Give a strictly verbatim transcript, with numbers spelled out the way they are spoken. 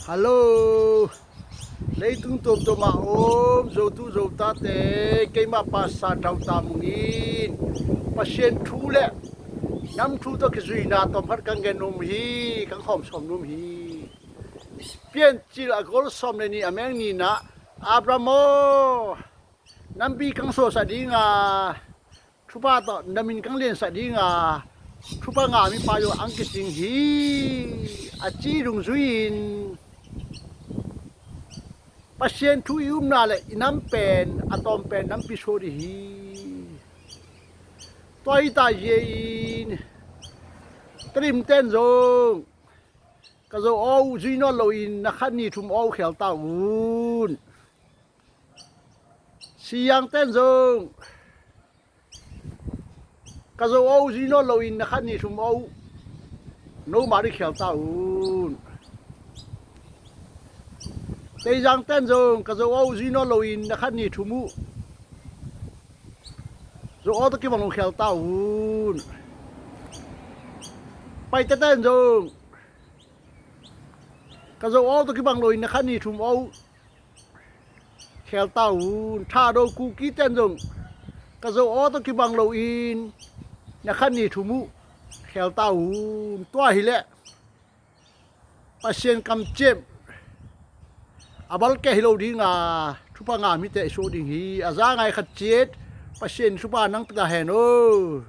Hallo. Leitung tuamtuam ah om Zotu Zotate, keimah Pastor Thau Ta Mung in Pasian thu le nam thu tawh kizuina tawmkhat kan gen nuam hi, kan khawm sawm nuam hi. Piancil a gol sawm le nih a meng nihna, Abraham aw, nampi kang suahsak dinga, thupha tawh na min kang liansak dinga, thupha ngah mipa zong ang kicing hi, a ci dungzui-in Pasian thu i upna le i nam pen a tawm pen nampi suah dih hi. Tua hi ta zia-in Tedim ten zong ka Zo aw uh zui nawn loin na khat ni thum aw uh khel ta un. Siyang ten zong ka Zo aw uh zui nawn loin na khat ni thum aw uh no mah dih khel ta un. Teizang ten zong ka Zo aw uh zui nawn loin na khat ni thum uh Zo aw tawh kibang lo khel ta un. Paite ten zong ka Zo aw tawh kibang loin na khat ni thum aw uh khel ta un. Thado Kuki ten zong ka Zo aw tawh kibang loin na khat ni thum uh khel ta un. Tua hileh Pasian kamciam a balkeh hi lo dinga, thupha ngah mite i suah ding hi. A za ngai khat ciat Pasian thupha nang pia ta hen aw.